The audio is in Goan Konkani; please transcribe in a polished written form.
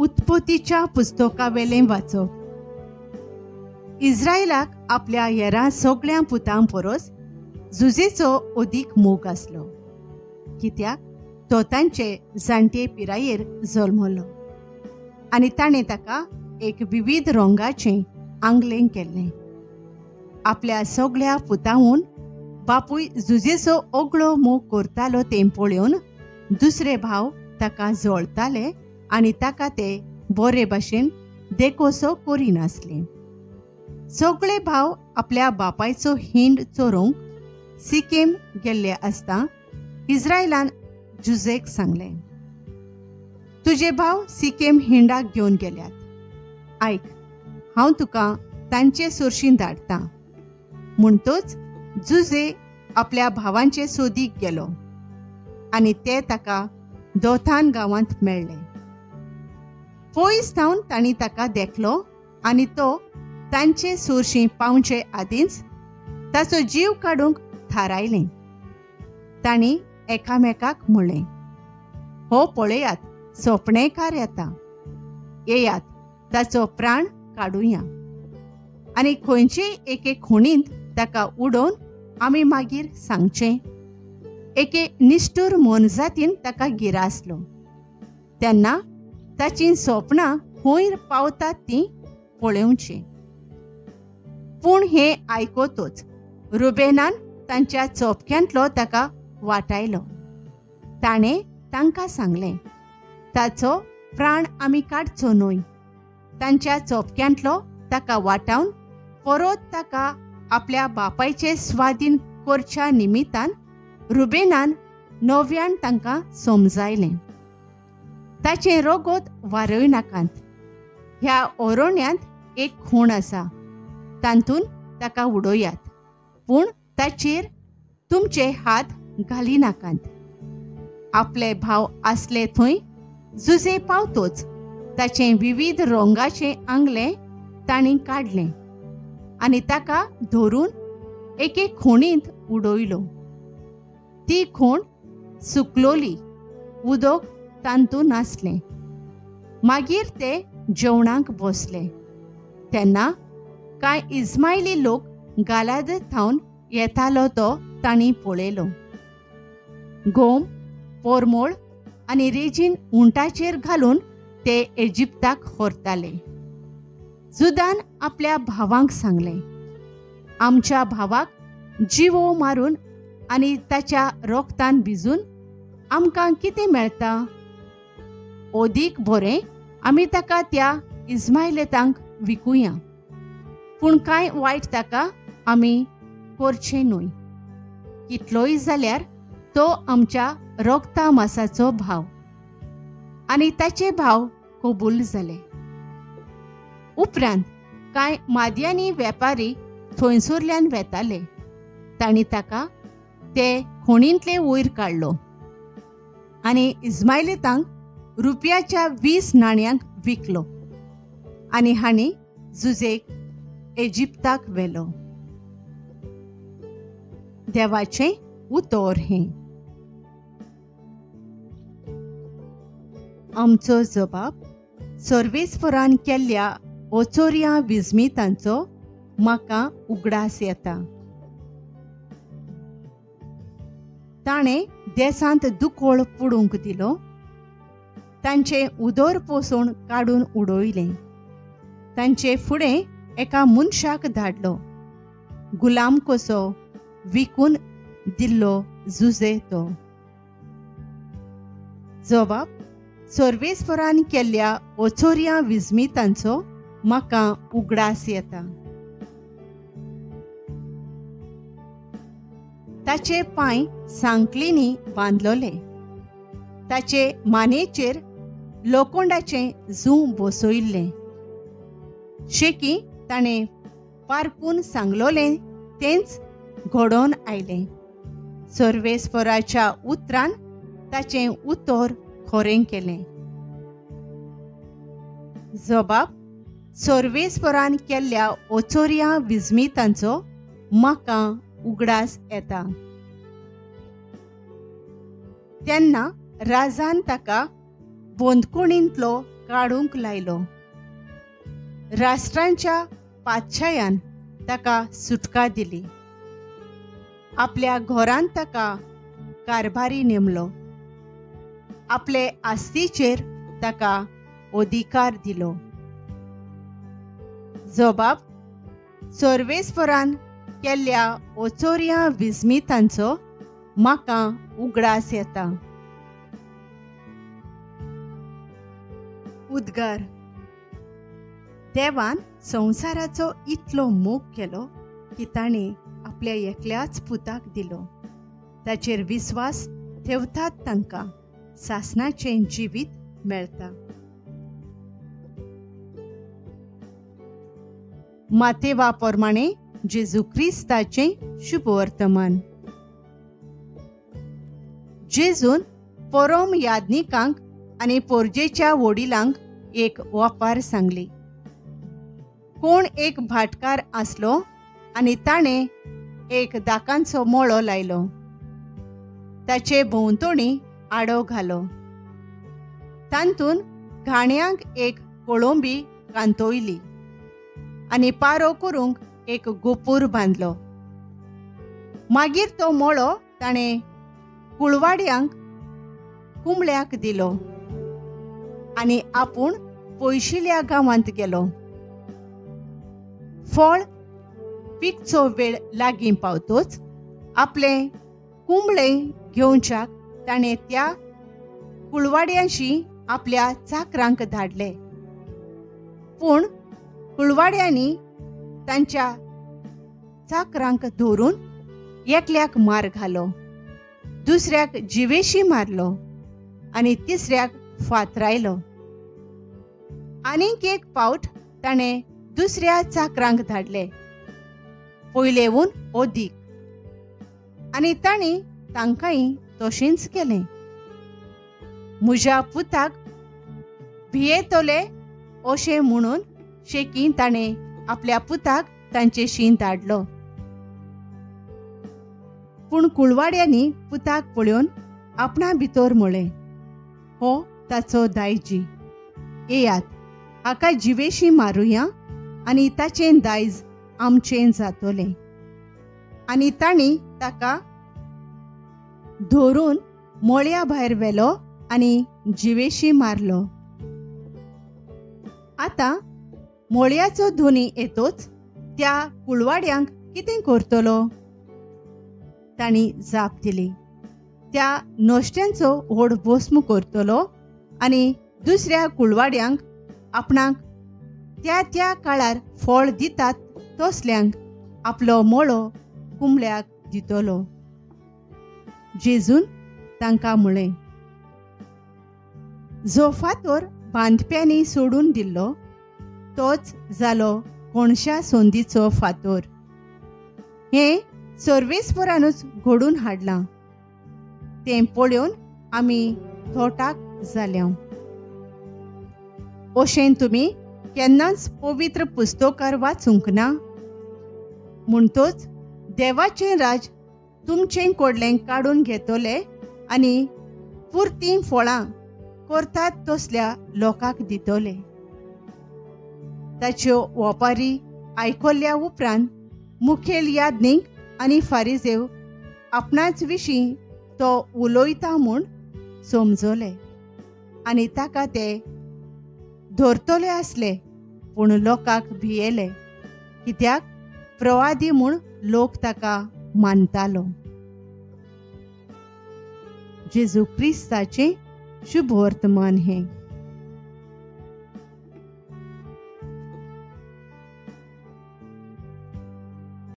उत्पत्तीच्या पुस्तकावेलें वाचप. इस्रायलाक आपल्या हेरां सगळ्या पुतां परस जुजेचो अदीक मोग आसलो, कित्याक तो तांचे जाणटे पिरायेर जल्मलो आनी ताणें ताका एक विविध रंगाचें आंगलें केल्लें. आपल्या सगळ्या पुताहून बापूय जुजेचो ओगळो मोग करतालो तें पळोवन दुसरे भाव ताका जळताले आनी ताका ते बरे भाशेन देखोसो करिनासले. सगळे भाव आपल्या बापायचो हिंड चोरूंक सिकेम गेल्ले आसता इस्रायलान जुजेक सांगलें, तुजे भाव सिकेम हिंडाक घेवन गेल्यात, आयक, हांव तुका तांचे सोरशीं धाडटा. म्हणटच जुजे आपल्या भावांचे सोदीक गेलो आनी ते ताका दोथान गांवांत मेळ्ळे. पयस थावन तांणी ताका देखलो आनी तो तांचे सोरशीं पावचे आदींच ताचो जीव काडूंक थारायलें. तांणी एकामेकाक म्हणलें, हो पळयात, सोपणेकार येता, येयात ताचो प्राण काडुया आनी खंयचेय एके खुणींत ताका उडोवन आमी मागीर सांगचें एके निश्ठूर मोनजातीन ताका गिरासलो. तेन्ना ताचीं सोपणां खंय पावतात तीं पळोवचीं. पूण हें आयकतच रुबेनान तांच्या चोपक्यांतलो ताका वाटायलो. ताणें तांकां सांगलें, ताचो प्राण आमी काडचो न्हय. तांच्या चोपक्यांतलो ताका वाटावन परत ताका आपल्या बापायचे स्वाधीन करच्या निमित्तान रुबेनान नव्यान तांकां समजायलें, ताचें रगत वारय नाकात, ह्या ओरोण्यांत एक खूण आसा, तातूंत ताका उडोयात, पूण ताचेर तुमचे हात घाली नाकात. आपले भाव आसले थंय जुजे पावतोच ताचें विविध रंगाचें आंगलें तांणी काडलें आनी ताका धरून एके खोणींत उडयलो. ती खोण सुकलोली, उदक तातूंत नासलें. मागीर ते जेवणाक बसले. तेन्ना कांय इस्मायली लोक गालाद थावन येतालो तो तांणी पळयलो. गोम, पोरमोळ आनी रेजीन उंटाचेर घालून ते इजिप्ताक व्हरताले. जुदान आपल्या भावांक सांगलें, आमच्या भावाक जिवो मारून आनी ताच्या रोगतान भिजून आमकां कितें मेळटा? ओदीक बरें आमी ताका त्या इस्मायलेतांक विकुया, पूण कांय वायट ताका आमी करचें न्हय. कितलोय जाल्यार तो आमच्या रोगता मासाचो भाव. आनी ताचे भाव कबूल जाले. उपरांत कांय माद्यानी वेपारी थंयसरल्यान वेताले. तांणी ताका ते खोणींतले वयर काडलो आनी इस्मायलेतांक रुपयाच्या 20 नाण्यांक विकलो आनी हांणी जुजेक इजिप्ताक व्हेलो. देवाचें उतर हें. आमचो जबाब सर्वेस्परान केल्ल्या ओचोर्या विस्मितांचो म्हाका उगडास येता. ताणें देसांत दुकोळ पडूंक दिलो, तांचें उदर पोसण काडून उडयलें, तांचे फुडें एका मनशाक धाडलो, गुलाम कसो विकून दिल्लो जुजे तो. जबाब सर्वेस्परान केल्ल्या ओचोर्या विस्मितांचो म्हाका उगडास येता. ताचे पांय सांकळींनी बांदलोले, ताचे मानेचेर लोखंडाचें जूं बसयिल्लें. शेकी ताणें पारकून सांगलोलें तेंच घडोवन आयलें. सर्वेस्पराच्या उतरान ताचें उतर खरें केलें. जबाब सर्वेस्परान केल्ल्या ओचोर्या विस्मितांचो म्हाका उगडास येता. तेन्ना राजान ताका बंदखणींतलो काडूंक लायलो. राष्ट्रांच्या पातशायान ताका सुटका दिली. आपल्या घरांत ताका कारभारी नेमलो. आपले आस्तीचेर ताका अधिकार दिलो. जबाब सर्वेस्परान केल्ल्या ओचोर्या विस्मितांचो म्हाका उगडास येता. उद्गार. देवान संवसाराचो इतलो मोग केलो की ताणें आपल्या एकल्याच पुताक दिलो. ताचेर विस्वास ठेवतात तांकां सासणाचें जिवीत मेळटा. मातेवा प्रमाणे जेजू क्रिस्ताचें शुभवर्तमान. जेजून परोम याज्ञिकांक आनी पोरजेच्या वडिलांक एक वापार सांगली. कोण एक भाटकार आसलो आनी ताणें एक दाकांचो मळो लायलो. ताचे भोंवतणी आडो घालो. तातूंत घाणयांक एक कोळंबी कांतोयली आनी पारो करूंक एक गोपूर बांदलो. मागीर तो मळो ताणें कुळवाड्यांक कुंबळ्याक दिलो आनी आपूण पयशिल्या गांवांत गेलो. फळ पिकचो वेळ लागीं पावतोच आपलें कुंबळे घेवच्याक ताणें त्या कुळवाड्यांशी आपल्या चाकरांक धाडले. पूण कुळवाड्यांनी तांच्या चाकरांक धरून एकल्याक मार घालो, दुसऱ्याक जिवेशी मारलो आनी तिसऱ्याक फातरायलो. आनीक एक पावट ताणें दुसऱ्या चाकरांक धाडले, पयलेवून अदीक, आनी तांणी तांकांय तशेंच केलें. म्हज्या पुताक भियेतले अशें म्हणून शेकीं ताणें आपल्या पुताक तांचेशी धाडलो. पूण कुळवाड्यांनी पुताक पळोवन आपणा भितर म्हळें, हो ताचो दायजी, येयात हाका जिवेशी मारुया आनी ताचें दायज आमचें जातलें. आनी तांणी ताका धरून मळ्या भायर व्हेलो आनी जिवेशी मारलो. आतां मळयाचो धनी येतोच त्या कुळवाड्यांक कितें करतलो? तांणी जाप दिली, त्या नश्ट्यांचो व्हड भस्म करतलो आनी दुसऱ्या कुळवाड्यांक आपणाक त्या त्या काळार फळ दितात तसल्यांक आपलो मळो कुंबळ्याक दितलो. जेजून तांकां म्हळें, जो फातोर बांदप्यांनी सोडून दिल्लो तोच जालो कोणशा संदीचो फातोर. हें सर्वेस्परानूच घडून हाडलां. तें पळोवन आमी थोटाक जाल्या. अशें तुमी केन्नाच पवित्र पुस्तकार वाचूंक ना? म्हणटोच देवाचें राज तुमचें कडलें काडून घेतले आनी पुरतीं फळां करतात तसल्या लोकांक दितले. ताच्यो वपारी आयकल्या उपरांत मुखेल याज्ञीक आनी फारिजेव आपणाच विशीं तो उलयता म्हूण समजले आनी ताका ते धरतले आसले, पूण लोकांक भियेले, कित्याक प्रवादी म्हूण लोक ताका मानतालो. जेजू क्रिस्ताचें शुभवर्तमान हें.